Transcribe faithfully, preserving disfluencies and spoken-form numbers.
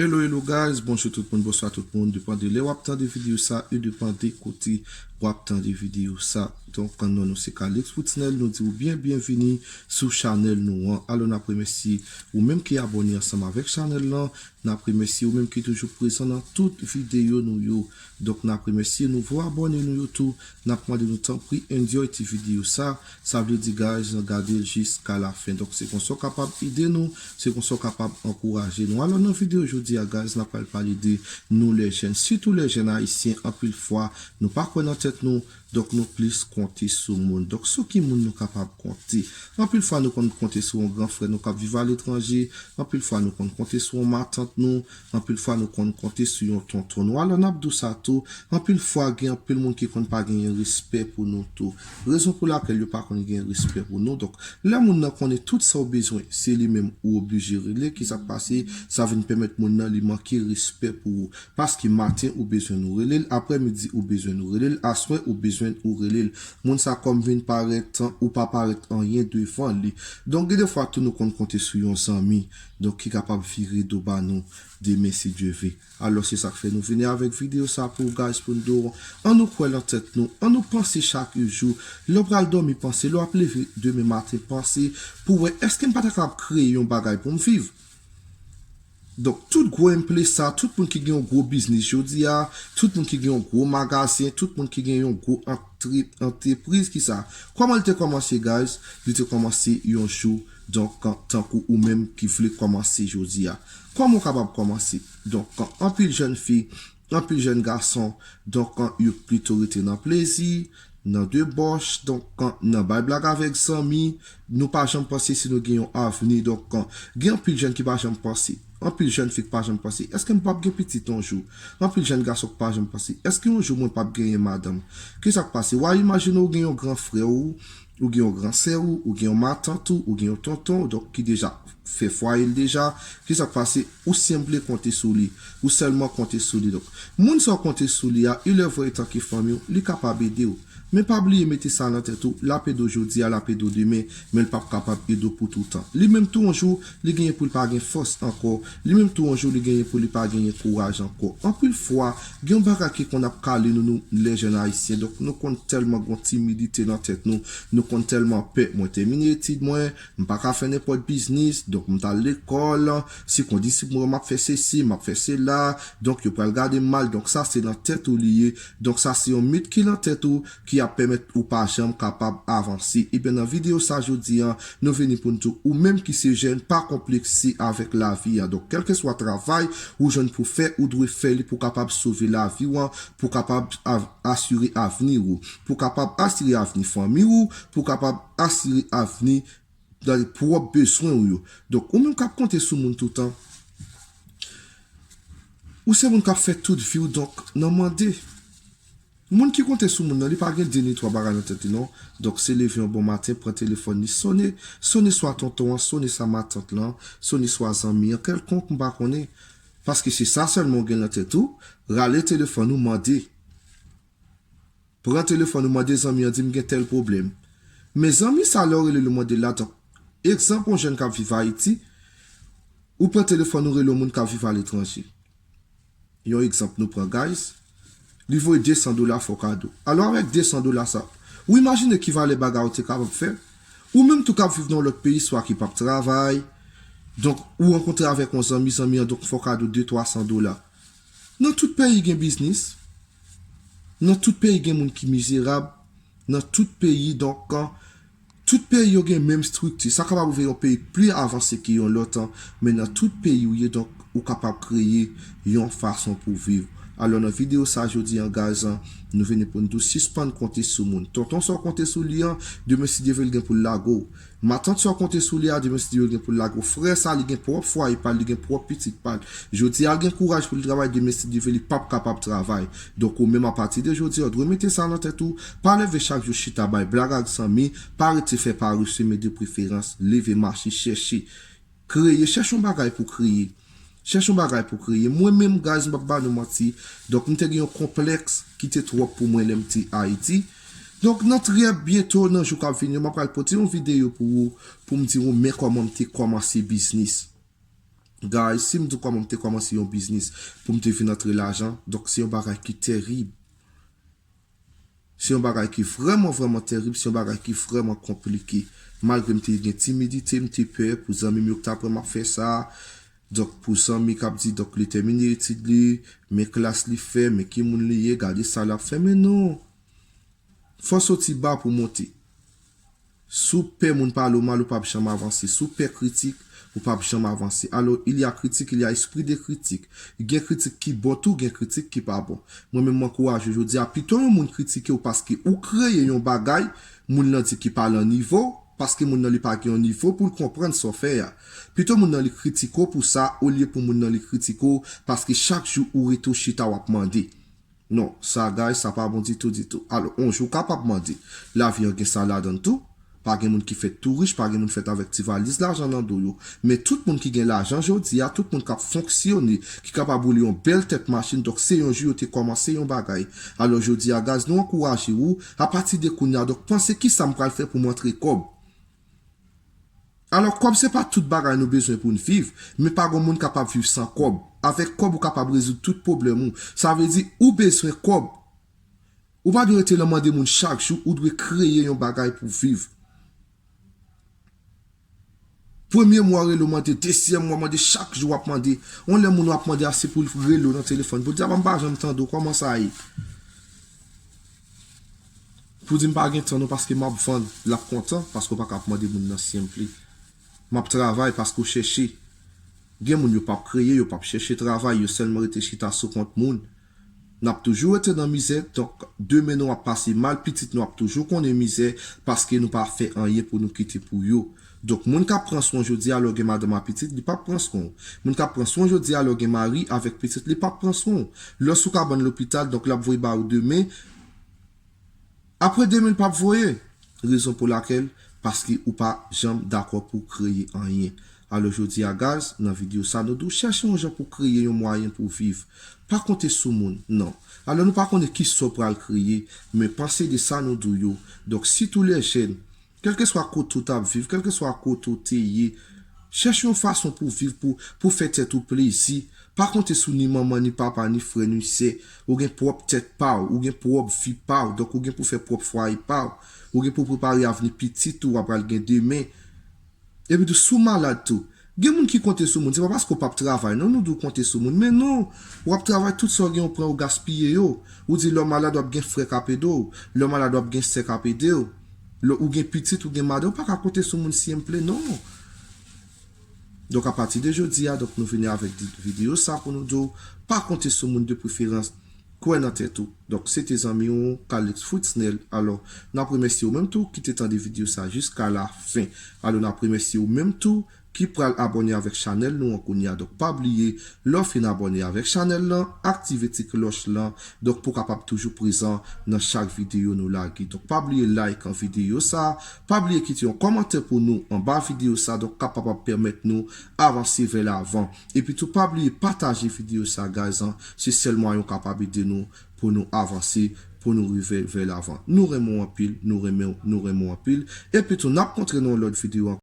Hello, hello guys, bonjou tout moun, bonswa tout moun, depann de lè w ap tande videyo sa e depann de kote w ap tande videyo sa. Donk, non nou se Calix Fritznel, nou di w byen byenvini sou chanèl nou an. Alò, n ap remèsye ou menm ki abòne ansanm avèk chanèl lan, n ap remèsye ou menm ki toujou prezan nan tout videyo nou yo. Donk, n ap remèsye nouvo abòne nou yo tou. N ap mande nou tanpri enjoy ti videyo sa. Sa vle di, guys, gade l jiska lafen. Donk, se konsa w kapab ede nou, se konsa w kapab ankouraje nou. Alò, nan videyo jodi a, guys, n ap pral pale de nou lè jèn, sitou lè jèn ayisyen, anpil fwa, nou pa kwè nan tèt nou, donk nou plis konte sou moun. Donk, sou ki moun nou kapab konte? Anpil fwa, nou konn konte sou yon gran frè nou k ap viv aletranje, anpil fwa, nou konn konte sou yon matant nou, anpil fwa, nou konn konte sou yon tonton nou. Alò, n ap di w sa tou, anpil fwa, gen anpil moun ki konn pa genyen respè pou nou tou. Rezon pou lakèl yo pa konn gen respè pou nou. Donk, lè moun nan konnen tout sa w bezwen, se li menm ou oblije rele. Kisa k pase? Sa vin pèmèt moun nan li manke respè pou ou. Paske maten ou bezwen nou rele l, aprèmidi ou bezwen nou rele l, aswè ou bezwen ou rele l. Moun sa kòm vin parèt ou pa parèt anyen devan li. Donk, gen de fwa tou nou konn konte sou yon zanmi, donk ki kapab vire do ba nou demen si Dye ve. Alò, se sa k fè nou vini avèk videyo sa pou w, guys, pou n di w, an nou kwè nan tèt nou, an nou panse chak jou. Lè w pral dòmi, panse. Lè w ap leve demen maten, panse pou wè, èske m pa ta kapab kreye yon bagay pou m viv? Donk, tout gwo M P sa, tout moun ki gen yon gwo biznis jodi a, tout moun ki gen yon gwo magazen, tout moun ki gen yon gwo antre-, antrepriz, kisa? Kòman li te kòmanse, guys? Li te kòmanse yon jou, donk, tankou ou menm ki vle kòmanse jodi a. Kòman w kapab kòmanse? Donk, anpil jèn fi, anpil jèn gason, donk, yo plito rete nan plezi, nan debòch, donk, nan bay blag avèk zanmi, nou pa janm panse si nou gen yon avni. Donk, gen anpil jèn ki pa janm panse, anpil jèn fi ki pa janm panse, èske m p ap gen pitit yon jou? Anpil jèn gason ki pa janm panse, èske yon jou mwen p ap genyen madanm? Kisa k pase? W a imajine w gen yon gran frè w, ou gen yon gran sè w, ou gen yon matant ou, ou gen yon tonton w, donk ki deja fè fwaye l deja, kisa k pase? Ou senble konte sou li, ou sèlman konte sou li. Donk, moun sa w konte sou li a, il est vrai, etan ke fanmi w, li kapab ede w. Men pa bliye mete sa nan tèt ou, l ap ede w jodi a, l ap ede w demen, men l p ap kapab ede w pou toutan. Li menm tou yon jou, li genyen pou l pa gen fòs ankò, li menm tou yon jou, li genyen pou li pa genyen kouraj ankò. Anpil fwa, gen yon bagay ki konn ap kale nou, nou, lè jèn ayisyen. Donk, nou konn tèlman gon timidite nan tèt nou, nou konn tèlman pè. Mwen tèmine etid mwen, m pa ka fè nenpòt biznis, donk m t al lekòl, si kondisip mwen, m ap fè sesi, m ap fè sela, donk yo pral gade m mal, donk sa se nan tèt ou li ye, donk sa se yon mit ki nan tèt ou ki ap pèmèt ou pa janm kapab avanse. Ebyen, nan videyo sa jodi a, nou vini pou n di w, ou menm ki se jèn, pa konplekse avèk lavi a. Donk, kèlkeswa travay ou jwenn pou fè, ou dwe fè li pou kapab sove lavi w an, pou kapab av-, asire avni w, pou kapab asire avni fanmi w, pou kapab asire avni nan pwòp bezwen w yo. Donk, ou menm k ap konte sou moun toutan, ou se moun k ap fè tout vi w, donk, nan mande. Moun ki konte sou moun nan, li pa gen de ni twa bagay nan tèt li, non. Donk, se leve yon bon maten, pran telefòn li, sone, sone swa tonton an, sone sa matant lan, sone swa zanmi an, kèlkonk, m pa konnen. Paske se sa sèlman w gen nan tèt ou, rale telefòn ou, mande. Pran telefòn ou mande zanmi an, di m gen tèl pwoblèm. Men zanmi sa, lè w rele l ou mande l la, tank, egzanp, yon jèn k ap viv Ayiti, ou pran telefòn ou rele yon moun k ap viv aletranje. Yon egzanp nou pran, guys. Li voye de san dola fè w kado. Alò, avèk de san dola sa, ou imajine ki valè bagay ou te kapab fè? Ou menm tou k ap viv nan yon lòt peyi, swa ki p ap travay, donk, ou rankontre avèk yon zanmi, zanmi an, donk, fè w kado de twa san dola. Nan tout peyi gen biznis. Nan tout peyi gen moun ki mizerab. Nan tout peyi, donk, tout peyi yo gen menm estrikti. Sa kapab rive yon peyi pli avanse ke yon lòt, men nan tout peyi ou ye, donk, ou kapab kreye yon fason pou viv. Alò, nan videyo sa jodi a, guys, nou vini pou n di w sispann konte sou moun. Tonton sa w konte sou li an, demen si Dye vle, l gen pou l lage w. Matant sa w konte sou li a, demen si Dye vle, l gen pou l lage w. Frè sa, li gen pwòp fwaye pa l, li gen pwòp pitit pa l. Jodi a, l gen kouraj pou l travay, demen si Dye vle, li p ap kapab travay. Donk, ou menm, apati de jodi a, w dwe mete sa nan tèt ou. Pa leve chak jou chita bay blag ak zanmi, pa rete fè parese, men de preferans, leve mache, chèche. Kreye, chèche yon bagay pou kreye. Chèche yon bagay pou kreye. Mwen menm, guys, m p ap ba nou manti. Donk, m te gen yon konplèks ki te twòp pou mwen lè m te Ayiti. Donk, nan trè byento, nan jou k ap vini yo, m ap pral pote yon videyo pou ou, pou m di ou men kòman m te kòmanse biznis. Guys, si m di w kòman m te kòmanse yon biznis pou m te vin antre lajan, donk se yon bagay ki terib. Se yon bagay ki vrèman, vrèman terib, se yon bagay ki vrèman konplike. Malgre m te gen timidite, m te pè pou zanmi m yo ki t ap wè m ap fè sa. Donk, pou zanmi k ap di, donk, li tèmine etid li, men klas li fè, men ki moun li ye, gade sa l ap fè, men non. Fò w soti ba pou w monte. Si w pè moun pale w mal, ou p ap janm avanse. Si w pè kritik, ou p ap janm avanse. Alò, il y a critique, il y a esprit de critique. Gen kritik ki bon tou, gen kritik ki pa bon. Mwen menm, m ankouraje w jodi a, pito yon moun kritike w paske ou kreye yon bagay, moun nan di ki pa lan nivo w, paske moun nan li pa gen yon nivo pou l konprann sa w fè a. Pito moun nan li kritike w pou sa, olye pou moun nan li kritike w, paske chak jou ou rete w chita w ap mande. Non, sa, guys, sa pa bon ditou, ditou. Alò, on jou w kapab mande. Lavi an gen sa ladan l tou. Pa gen moun ki fèt tou rich, pa gen moun fèt avèk ti valiz lajan nan do yo. Men tout moun ki gen lajan jodi a, tout moun k ap fonksyone, ki kapab woule yon bèl tèt machin, donk se yon jou yo te kòmanse yon bagay. Alò, jodi a, guys, nou ankouraje w, apati de kounye a, donk panse kisa m pral fè pou m antre kòb. Alò, kòb se pa tout bagay nou bezwen pou n viv, men pa gon moun kapab viv san kòb. Avèk kòb, ou kapab rezoud tout pwoblèm ou. Sa vle di, ou bezwen kòb. Ou pa dwe rete lan mande moun chak jou, ou dwe kreye yon bagay pou viv. Premye mwa rele w mande, dezyèm mwa mande, chak jou w ap mande. On lè moun w ap mande a se pou l rele w nan telefòn pou l di, "Apa m pa janm tande w, kòman sa ye?" Pou di m pa gen tan non paske m ap vann, l ap kontan paske w pa ka ap mande moun nan simply. M ap travay paske w chèche. Gen moun yo p ap kreye, yo p ap chèche travay, yo sèlman rete chita sou kont moun. N ap toujou rete nan mizè, donk demen nou ap pase mal, pitit nou ap toujou konnen mizè paske nou pa fè anyen pou nou kite pou yo. Donk moun k ap pran swen w jodi a, lè w gen madanm ak pitit, li p ap pran swen w. Moun k ap pran swen w jodi a, lè w gen mari avèk pitit, li p ap pran swen w. Lè w sou kabann lopital, donk l ap voye ba ou demen. Apre demen, l p ap voye. Rezon pou lakèl, paske ou pa janm dakò pou kreye anyen. Alò jodi a, guys, nan videyo sa, nou di w chèche yon jan pou kreye yon mwayen pou viv. Pa konte sou moun, non. Alò nou pa konnen kisa w pral kreye, men panse de sa nou di w yo. Donk, sitou lè jèn, kèlkeswa kote w t ap viv, kèlkeswa kote w te ye, chèche yon fason pou viv, pou, pou fè tèt ou plezi. Pa konte sou ni manman, ni papa, ni frè, ni sè. Ou gen pwòp tèt pa w, ou gen pwòp vi pa w, donk ou gen pou fè pwòp fwaye pa w. Ou gen pou prepare avni pitit ou w ap pral gen demen. Epi tou, si w malad tou, gen moun ki konte sou moun. Se pa paske w p ap travay, non, nou di w konte sou moun. Men non, w ap travay, tout sa w gen, w pran, w gaspiye yo. Ou di lè w malad, w ap gen frè k ap ede w. Lè w malad, w ap gen sè k ap ede w. Lè ou gen pitit, ou gen madanm, ou pa ka konte sou moun simply, non. Donk, apati de jodi a, donk, nou vini avèk di-, videyo sa pou nou di w, pa konte sou moun, de preferans, kwè nan tèt ou. Donk, se te zanmi w, Calix Fritznel. Alò, n ap remèsye w menm tou ki te tande videyo sa jiska la fen. Alò, n ap remèsye w menm tou ki pral abòne avèk chanèl nou an kounye a. Donk, pa bliye, lè w fin abòne avèk chanèl lan, aktive ti klòch lan, donk, pou w kapab toujou prezan nan chak videyo nou lage. Donk, pa bliye like an videyo sa, pa bliye kite yon kòmantè pou nou anba videyo sa, donk, kapab ap pèmèt nou avanse vè lavan. Epi tou, pa bliye pataje videyo sa, guys, an. Se sèl mwayen w kapab ede nou pou nou avanse, pou nou rive vè lavan. Nou renmen w anpil, nou renmen w, nou renmen w anpil. Epi tou, n ap kontre nan yon lòt videyo ankò.